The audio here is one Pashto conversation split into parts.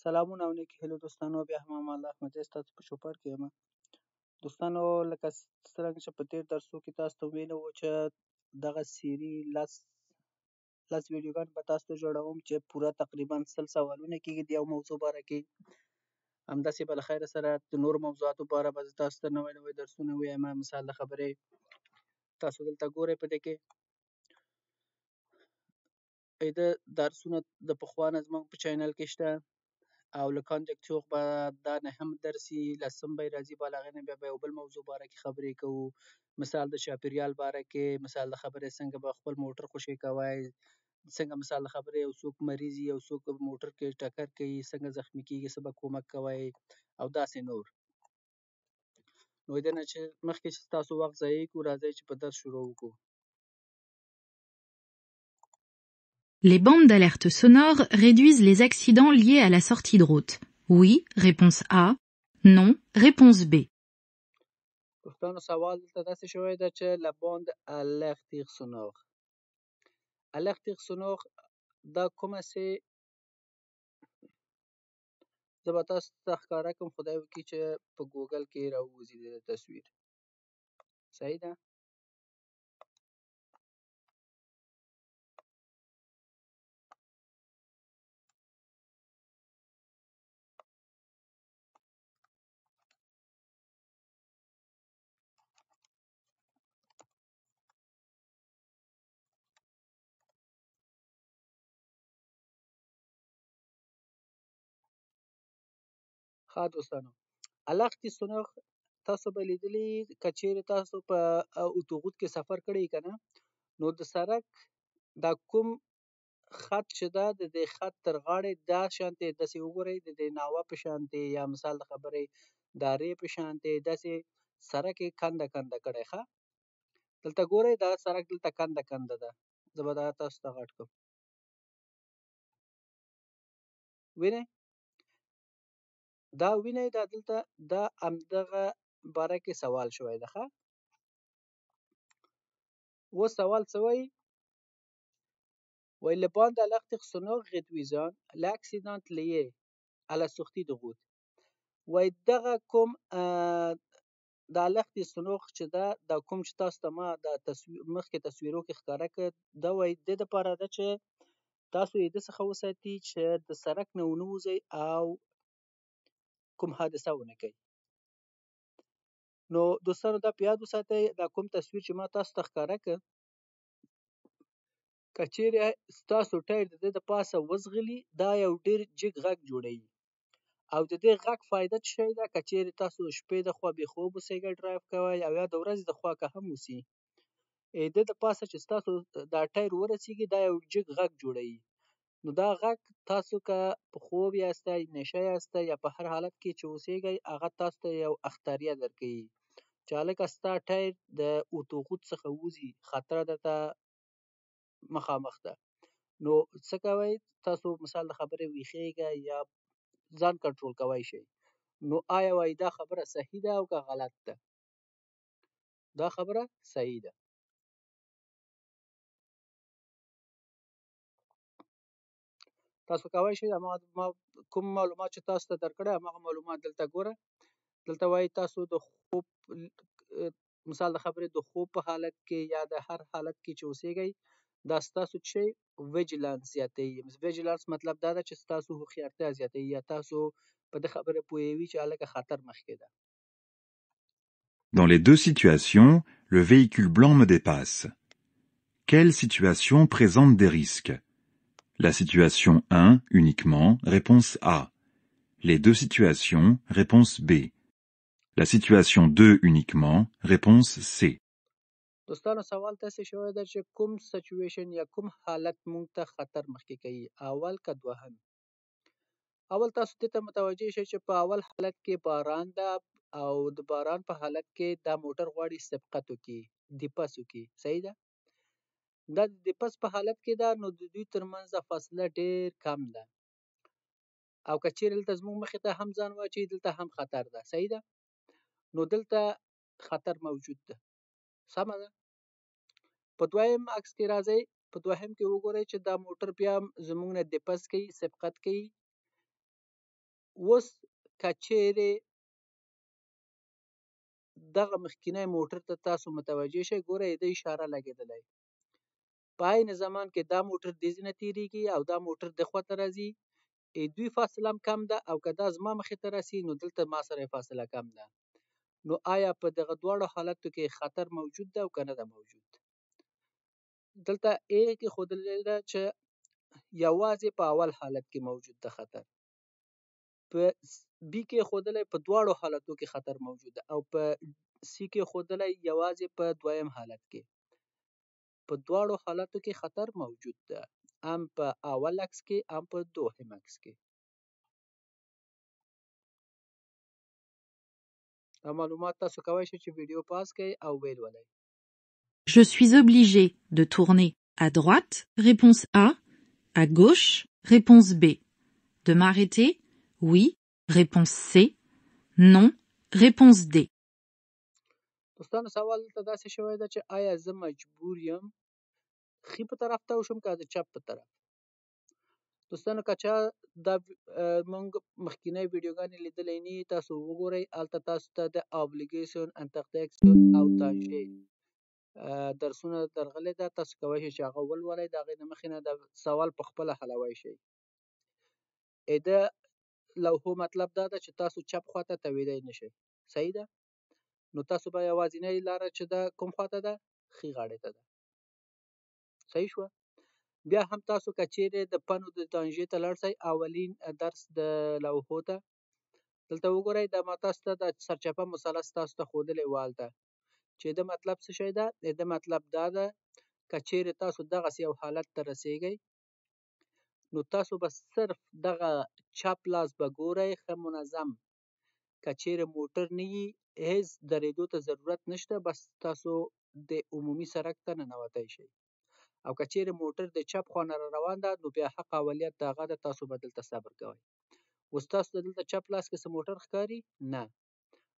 سلامونه او نیکې هیلې دوستانو، بیا هم امان الله احمدزی ستاسو په چوپړ کې یم. دوستانو، لکه څرنګه چې په تېر درسو کې تاسو ته ویلي وو چې دغه سیري لس ویډیوګانې به تاسو ته جوړوم چې پوره تقریبا 100 سوالونه کېږي د یو موضوع باره کې. همداسې به له خیره سره د نورو موضوعاتو باره به زه تاسو ته نوی نوی درسونه ووایم. مثال د خبرې تاسو دلته ګورئ، په دې کې د درسونه د پخوا نه زموږ په چینل کې شته، او له conducteur به دا نهم درس وي، لسم به یې راځي، بل هغې نه بیا به یو بل موضوع باره کې خبرې کوو، مثال د چاپېریال باره کې، مثال د خبرې څنګه به خپل موټر خوشې کوئ، څنګه مثال د خبرې یو څوک مریض وي، یو څوک موټر کې ټکر کوي، څنګه زخمي کېږي، څه به کومک کوئ او داسې نور. نو دې نه چې مخکې چې ستاسو وخت ضایع کړو، راځئ چې په درس شروع وکړو. Les bandes d'alerte sonore réduisent les accidents liés à la sortie de route. Oui, réponse A. Non, réponse B. دوستانو، سوال دلته داسې شوی دی چې la bande alerte sonore، alerte sonore دا کومه سي زه به تاسو ته ښکاره کړم، خدای وکړي چې په ګوګل کې راووځي د تصویر. صحیح ده؟ ښه دوستانو، alerte sonore تاسو به لیدلي، که چیرې تاسو په autoroute کې سفر کړی که نه، نو د سړک دا کوم خط چې ده، د دې خط تر غاړې دا شانتې داسې وګورئ، د دې ناوه په شانتې یا مثال د خبرې دارې په شانتې داسې سړک یې کنده کنده کړی. ښه، دلته ګورئ، دا سړک دلته کنده کنده ده. زه به دا تاسو ته غټ کړم. وینئ؟ دا وینئ، دا دلته دا همدغه باره کې سوال شوی ده. ښه، اوس سوال څه وایي؟ وایي les bandes d'alerte sonore réduisant l'accident lié à la sortie de route. وایي دغه کوم د alerte sonore چې ده، دا کوم چې تاسو ته ما دا تصویر مخکې تصویرو کې ښکاره کړ، دا وایي د دې دپاره ده چې تاسو یې د څخه وساتي چې د سړک نه ونه وځئ او کوم حادثه ونه کوي. نو دوستانو، دا په یاد وساتئ، دا کوم تصویر چې ما تاسو ته ښکاره کړ، که چیرې ستاسو ټایر د دې د پاسه وځغلي، دا یو ډېر جګ غږ جوړوي. او د دې غږ فایده څه شی ده؟ که چیرې تاسو د شپې د خوا بې خوب اوسئ، ډرایو کوئ، او یا د ورځې د خوا که هم اوسي، د دې د پاسه چې ستاسو دا ټایر ورسیږي، دا یو جګ غږ جوړوي. نو دا غږ تاسو که په خوب یاستئ، نشه یاستئ، یا په هر حالت کې چې اوسېږئ، هغه تاسو ته یو اخطاریه درکوي چې هلکه ستا ټایر د autoroute څخه وځي، خطر درته مخامخ ده. نو څه کوئ؟ تاسو مثال د خبرې ویښیږئ یا ځان کنټرول کوی شئ. نو آیا وایي دا خبره صحیح ده او که غلط ده؟ دا خبره صحیح ده. تاسو کوی شئ ما کوم معلومات چې تاسو ته درکړی، هماغه معلومات دلته ګوره. دلته وایي تاسو د خوب، مثال د خبرې د خوب په حالت کې یا د هر حالت کې چې اوسېږئ، دا ستاسو څه شی vigilance زیاتوي. vigilance مطلب دا ده چې ستاسو هوښیارتیا زیاتوي، یا تاسو په دې خبره پوهوي چې هلکه خطر مخکې ده. Dans les deux situations, le véhicule blanc me dépasse. Quelle situation présente des risques? La situation 1 uniquement, réponse A. Les deux situations, réponse B. La situation 2 uniquement, réponse C. دوستانو، سوال داسې شوی دی چې کوم situation یا کوم حالت مونږ ته خطر مخکې کوي، اول که دوهم؟ اول تاسو دې ته متوجه شئ چې په اول حالت کې باران ده، او د باران په حالت کې دا موټر غواړي سبقت وکړي، dépasse وکړي. صحیح ده؟ دا د dépasse په حالت کې ده، نو د دوی ترمنځ فاصله ډېر کم ده، او که چیرې دلته زموږ مخې ته هم ځان واچوي، دلته هم خطر ده. صحیح ده؟ نو دلته خطر موجود ده. سمه ده؟ په دویم عکس کې راځئ، په دوهم کې وګورئ چې دا موټر بیا زموږ نه dépasse کوي، سبقت کوي. اوس که چیرې دغه مخکینی موټر ته تاسو متوجه شئ، ګورئ د اشاره لګېدلی، په عین زمان کې دا موټر دې ځای نه تېرېږي او دا موټر د خوا ته راځي، دوی فاصله هم کم ده، او که دا زما مخې ته راسي نو دلته ما سره فاصله کم ده. نو آیا په دغه دواړو حالتو کې خطر موجود ده او که نه ده موجود؟ دلته A کې ښودلې ده چې یوازې په اول حالت کې موجود ده خطر، په B کې ښودلی په دواړو حالتو کې خطر موجود ده، او په C کې ښودلی یوازې په دویم حالت کې. په دواړو حالتو کې خطر موجود ده، هم په اول عکس کې هم په دوهم عکس کې. دا معلومات تاسو کولی شئ چې ویډیو پاس کړئ او ویې لولئ. Je suis obligé de tourner à droite, réponse A, à gauche, réponse B. De m'arrêter, oui, réponse C, non, réponse D. دوستانو سوال دلته داسې شوی ده چې آیا زه مجبور یم ښي په طرف ته وشم که د چپ په طرف؟ دوستانو که چا دا موږ مخکینی ویډیوګانې لیدلې نه وي، تاسو وګورئ، هلته تاسو ته د obligation، interdiction او danger درسونه درغلي ده، تاسو کولی شئ چې هغه ولولئ، د هغې د مخې نه دا سوال په خپله حلوی شئ. د لوحو مطلب دا ده چې تاسو چپ خواته تاوېدی نه شئ، صحیح ده؟ نو تاسو به یوازینۍ لاره چې ده کوم خواته ده؟ ښي غاړې ته ده، صحیح شوه؟ بیا هم تاسو که چیرې د panneau de danger ته لاړ شئ، اولین درس د لوحو ته دلته وګورئ، دا ما تاسو ته د سرچپه مثلث تاسو ته ښودلی و هلته چې د مطلب څه شی ده؟ د مطلب دا ده که چیرې تاسو دغسې یو حالت ته رسیږئ نو تاسو به صرف دغه چپ لاس به ګورئ ښه منظم، که چیرې موټر نه وي هیڅ درېدو ته ضرورت نشته، بس تاسو د عمومي سړک ته ننوتی شئ. او که چیرې موټر د چپ خوا نه روان ده نو بیا حق اولیت د هغه ده، تاسو به دلته صبر کوئ. اوس تاسو ته دلته چپ لاس کې څه موټر ښکاري؟ نه.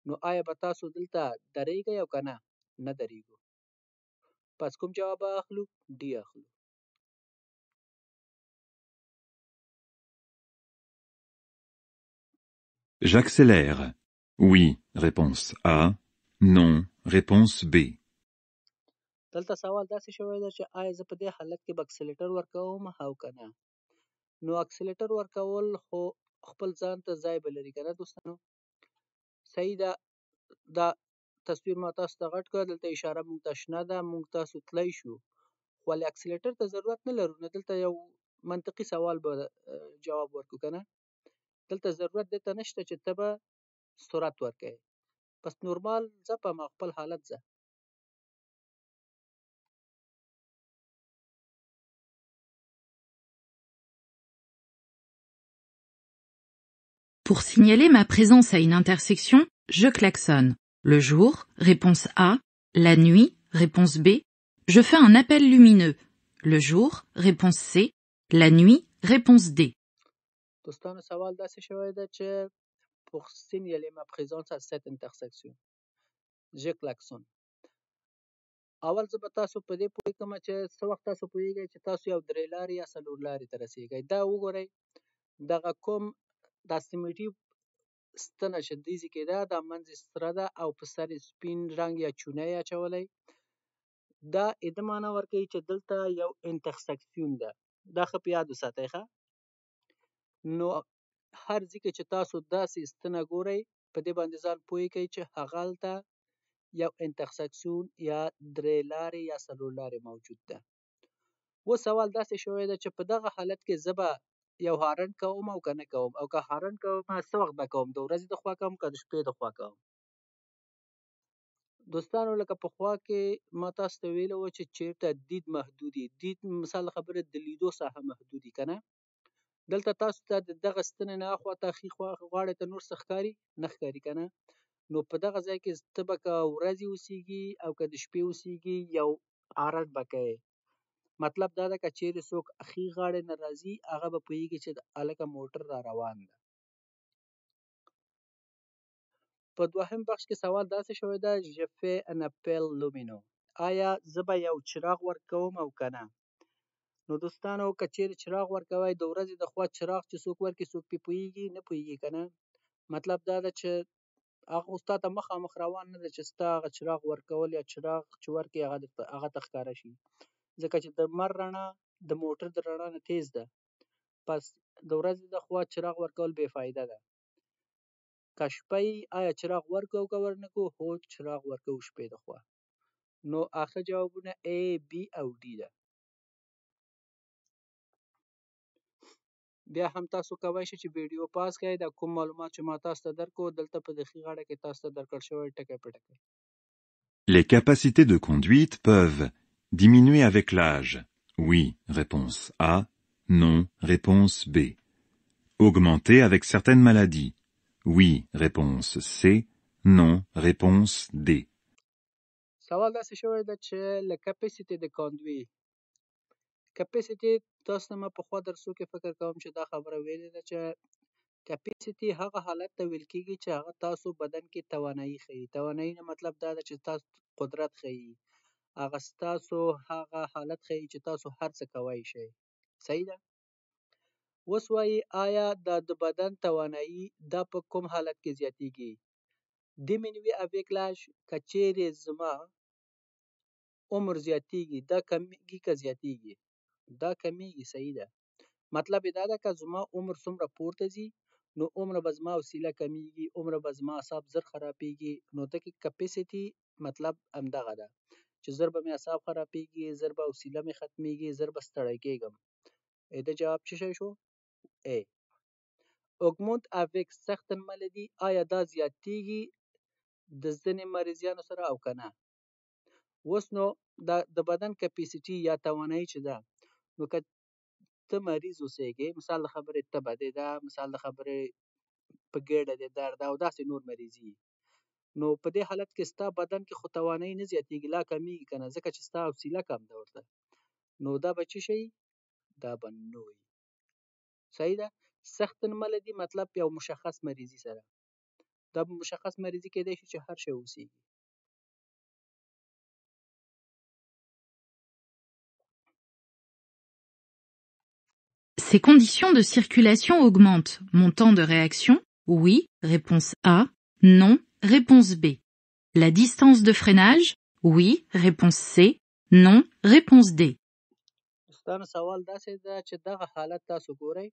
نو آیا به تاسو دلته درېږئ او که نه؟ نه درېږو. پس کوم جواب به اخلو؟ D اخلو. J'accélère. Oui, réponse A. Non, réponse B. دلته سوال داسې شوی دی چې آیا زه په دې حالت کې به اکسلیټر ورکوم او که نه؟ نو اکسلیټر ورکول خو خپل ځان ته ځای به لري که نه دوستانو؟ صحیح ده. دا تصویر ما تاسو ته غټ کړ، دلته اشاره موږ ته شنه ده، موږ تاسو تللی شو، خو ولې اکسلیټر ته ضرورت نه لرو. نو دلته یو منطقي سوال به جواب ورکړو که نه؟ دلته ضرورت دې ته نشته چې ته به سرعت ورکوې، بس نورمال ځه، په ما خپل حالت ځه. Pour signaler ma présence à une intersection, je klaxonne. Le jour, réponse A. La nuit, réponse B. Je fais un appel lumineux. Le jour, réponse C. La nuit, réponse D. دوستانو سوال داسې شوی ده چې pour signaler ma présence à cette intersection, je klaxonne. اول زه به تاسو په دې پوه کړم چې څه وخت تاسو پوهېږئ چې تاسو یو درې لارې یا څلور لارې ته رسېږئ. دا وګورئ، دغه کوم دا سیمټي ستنه چې دې ځای کې ده، دا منځ یې سره ده او په سر یې سپین رنګ یا چونه یې اچولی، دا د معنا ورکوي چې دلته یو intersection ده. دا ښه په یاد وساتئ ښه. نو هر ځای کې چې تاسو داسې ستنه ګورئ په دې باندې ځان پوه کړئ چې هغلته یو intersection یا درې لارې یا څلور لارې موجود ده. اوس سوال داسې شوی ده چې په دغه حالت کې زه به یو هارن کوم او که نه کوم، او که هارن کوم څه وخت به کوم، د ورځې د خوا کوم که د شپې د خوا کوم؟ دوستانو لکه پخوا کې ما تاسو ته ویلي وو چې چېرته دید محدودي، دید مثال خبره د لیدو ساحه محدودي که نه، دلته تاسو ته د دغه ستنې نه اخوا ته ښي خوا غاړې ته نور څه ښکاري؟ نه ښکاري که نه. نو په دغه ځای کې ته به که ورځې اوسېږي او که د شپې اوسېږي یو هارن به کوې. مطلب دا ده که چیرې څوک ښي غاړې نه راځي هغه به پوهېږي چې هلکه موټر را روان ده. په دوهم بخش کې سوال داسې شوی ده، je fais un appel lumineux، آیا زه به یو چراغ ورکوم او که نه؟ نو دوستانو، که چیرې چراغ ورکوي د ورځې د خوا، چراغ چې څوک ورکړي، څوک پې پوهیږي؟ نه پوهیږي که نه. مطلب دا ده چې هغه خو ستا ته مخامخ روان نه دی چې ستا هغه چراغ ورکول یا چراغ چې ورکړي هغه ته ښکاره شي، ځکه چې د لمر رڼا د موټر د رڼا نه تیز ده. پس د ورځې د خوا چراغ ورکول بې فایده ده. که شپه آیا چراغ ورکو که ورنکو؟ هو، چراغ ورکو شپې د خوا. نو اخر جوابونه A، B او D ده. بیا هم تاسو کوی شئ چې ویډیو پاس کړئ. دا کوم معلومات چې ما تاسو ته درکړو دلته په د ښي غاړه کې تاسو ته درکړ شوی ټکی په ټکی. Les capacités de conduite peuvent diminuer avec l'âge. Oui, réponse A. Non, réponse B. Augmenter avec certaines maladies. Oui, réponse C. Non, réponse D. سوال داسې شوی ده چې له capacité de conduite، capacité تاسو ته ما پخوا درسو کې فکر کوم چې دا خبره ویلې ده چې capacité هغه حالت ته ویل کېږي چې هغه تاسو بدن کې توانایي ښیي. توانایي نه مطلب دا ده چې تاسو قدرت ښیي، هغه ستاسو هغه حالت ښیي چې تاسو هر څه کوی شئ. صحیح ده. اوس وایي آیا دا د بدن توانایي دا په کوم حالت کې زیاتیږي؟ diminuer avec l'âge، که چیرې زما عمر زیاتیږي دا کمیږي که زیاتیږي؟ دا کمیږي. صحیح ده. مطلب یې دا ده که زما عمر څومره پورته ځي نو عمر به زما حوصله کمیږي، عمر به زما اعصاب زر خرابیږي. نو دکې capacité مطلب همدغه ده چې زر به مې اعصاب خرابیږي، زر به حوصله مې ختمیږي، زر به ستړی کیږم. د جواب څه شی شو؟ A. Augmente avec certaines maladies، آیا دا زیاتیږي د ځینې مریضانو سره او که نه؟ اوس نو دا د بدن capacité یا توانایي چې ده، نو که ته مریض اوسېږې، مثال د خبرې تبه دې ده، مثال د خبرې په ګېډه دې درد ده او داسې نور مریضي، نو په دې حالت کې ستا بدن کې خو توانایي نه زیاتیږي، لا کمیږي که نه، ځکه چې ستا حوصله کم ده ورته. نو دا به څه شي؟ دا به نه وي. صحیح ده. certaines maladies مطلب یو مشخص مریضي سره، دا مشخص مریضي کېدای شي چې هر شی اوسېږي. Ces conditions de circulation augmentent mon temps de réaction. Oui, réponse A. Non, réponse B. La distance de freinage? Oui, réponse C. Non, réponse D. دوستانو سوال داسې ده چې دغه حالت تاسو ګورئ،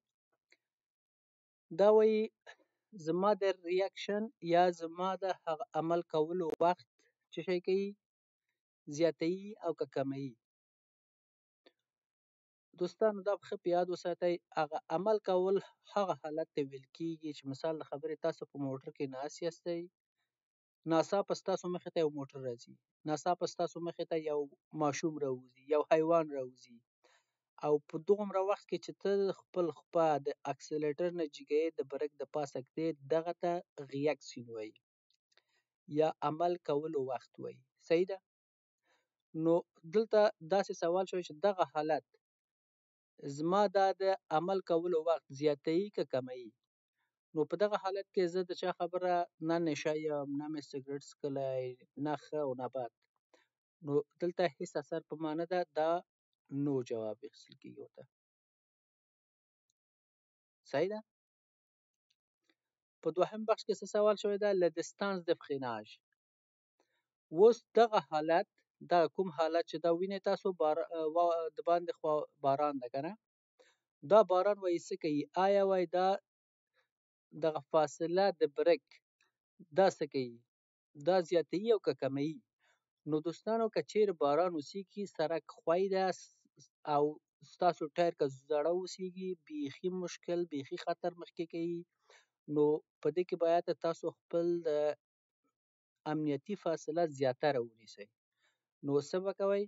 دا وایي زما د reaction یا زما د هغه عمل کولو وخت څه شی کوي، زیاتوي او که کموي؟ دوستانو دا ښه په یاد وساتئ، هغه عمل کول هغه حالت ته ویل کېږي چې مثال د خبرې تاسو په موټر کې ناست یاستئ، ناڅاپه ستاسو مخې ته یو موټر راځي، ناڅاپه ستاسو مخې ته یو ماشوم راوځي، یو حیوان راوځي، او په دغومره وخت کې چې ته خپل خپه د اکسلیټر نه جګوې، د برک د پاسه ږدې، دغه ته réaction وایي یا عمل کولو وخت وایي. صحیح ده. نو دلته داسې سوال شوی چې دغه حالت زما دا د عمل کولو وخت زیاتوي که کموي؟ نو په دغه حالت کې زه د چا خبره نه نشه یم، نه مې سګرټ څکلی، نه ښه او نه بد، نو دلته هیڅ اثر په ما نه ده، دا نو جواب اخیستل کېږي ورته. صحیح ده. په دوهم بخش کې څه سوال شوی ده؟ la distance de freinage. اوس دغه حالت، دا کوم حالت چې دا وینئ تاسو، د باندې خوا باران ده که نه، دا باران وایي څه کوي؟ آیا وایي دا دغه فاصله د برک دا څه کوي، دا زیاتوي او که کموي؟ نو دوستانو که چیرې باران وسیږي، سړک ښوی ده او ستاسو ټایر که زړه اوسیږي، بیخي مشکل، بیخي خطر مخکې کوي. نو په دې کې باید تاسو خپل د امنیتي فاصله زیاتره ونیسئ. نو څه به کوئ؟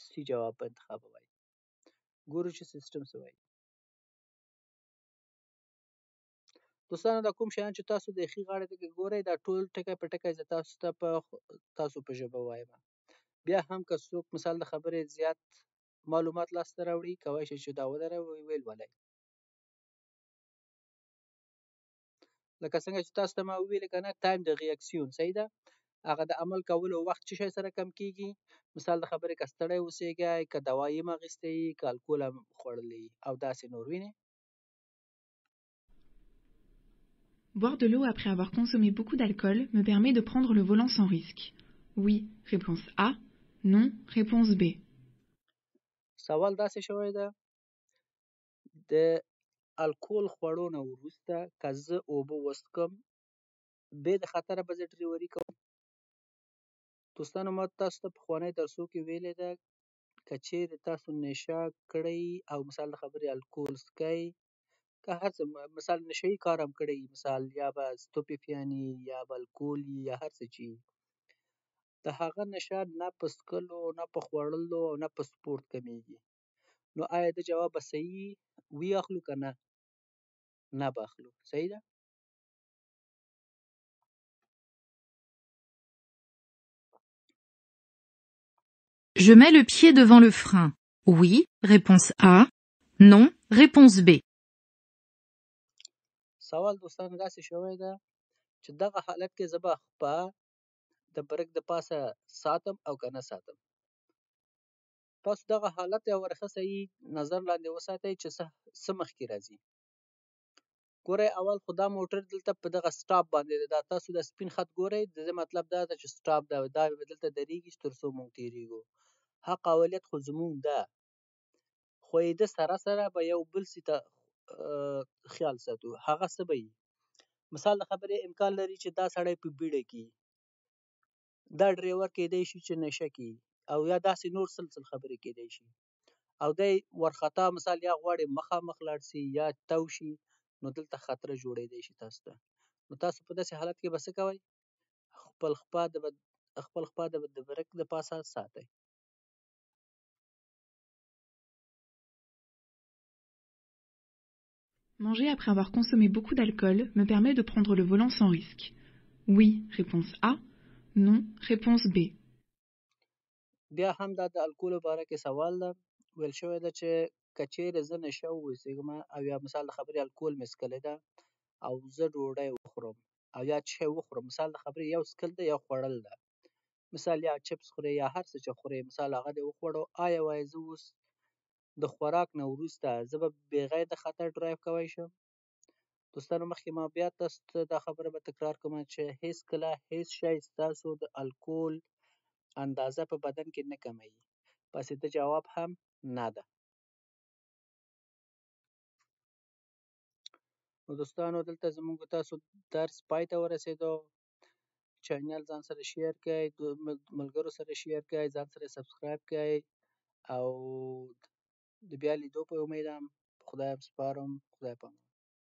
C جواب به انتخابوئ. ګورو چې سیستم څه وایي. دوستانو دا کوم شیان چې تاسو د ښي غاړې ته ګورئ، دا ټول ټکی په ټکی زه تاسو ته په تاسو په ژبه وایم. بیا هم که څوک مثال د خبرې زیات معلومات لاسته راوړي، کوی شي چې دا ودروي ولولئ. لکه څنګه چې تاسو ته ما وویل که نه، temps de réaction. صحیح ده. هغه د عمل کولو وخت څه شی سره کم کیږي؟ مثال د خبرې، که ستړی اوسېږئ، که دوايي هم اخیستې یي، که الکول هم خوړلی او داسې نور، وینئ. Boire de l'eau après avoir consommé beaucoup d'alcool me permet de prendre le volant sans risque. Oui, réponse A. Non, réponse B. سوال داسې شوی ده، د الکول خوړو نه وروسته که زه اوبه وڅښم، بې د خطره به زه ډریوري کوم؟ دوستانو، ما تاسو ته پخوانی درسو کې ویلې ده، که چیرې تاسو نشه کړئ او مثال د خبرې الکول څکئ، که هر څه، مثال نشه یي کار هم کړی، مثال یا به ستوپیفیان یا به الکول یا هر څه چې، د هغه نشه نه په څکلو، نه په خوړلو، نه په سپورت کمیږي. نو آیا د جواب به صحیح وي اخلو که نه؟ نه به اخلو، صحیح ده. Je mets le pied devant le frein. Oui, réponse A. Non, réponse B. سوال دوستانو داسې شوی ده چې دغه حالت کې زه به خپه د برک د پاسه ساتم او که نه ساتم؟ تاسو دغه حالت یو ورخه صحیح نظر لاندې وساتئ چې څه مخکې راځي. ګورئ، اول خو دا موټر دلته په دغه سټاپ باندې دی، دا تاسو د سپین خط ګورئ، د دې مطلب دا ده چې سټاپ ده، دا به دلته درېږي چې تر څو موږ تېرېږو. حق اولیت خو زموږ ده، خو یې د سره سره به یو بل څه ته خیال ساتو. هغه څه به وي؟ مثال د خبرې، امکان لري چې دا سړی په بیړه کې، دا ډریور کېدای شي چې نشه کې او یا داسې نور سلسل خبرې کېدای شي، او دی ورخطا مثال یا غواړي مخامخ لاړ شي یا تاو شي، نو دلته خطر جوړېدای شي تاسو ته. نو تاسو په داسې حالت کې به څه کوئ؟ خپل خپه د برک د پاسه ساتئ. Manger après avoir consommé beaucoup d'alcool me permet de prendre le volant sans risque. Oui, réponse A. Non, réponse B. بیا هم دا د الکولو باره کې سوال ده. ویل شوی ده چې که چیرې زه نشه واوسېږم او یا مثال د خبرې الکول مې څکلی ده او زه ډوډۍ وخورم او یا څه شی وخورم، مثال د خبرې یو څکل ده یو خوړل ده، مثال یا چپس خورې یا هر څه چې خورې، مثال هغه دې وخوړو، آیا وایې زه اوس د خوراک نه وروسته زه به بغیر د خطر ډرایو کوی شم؟ دوستانو، مخکې ما بیا تاسو ته دا خبره به تکرار کوم چې هیڅکله هیڅ شی ستاسو د الکول اندازه په بدن کې نه کموي. پس د جواب هم نه ده. نو دوستانو، دلته زموږ تاسو درس پای ته ورسېدو. چینل ځان سره share کړئ، ملګرو سره share کړئ، ځان سره subscribe کړئ، او د بیا لیدو په امید هم خدای سپارم. خدای پامان.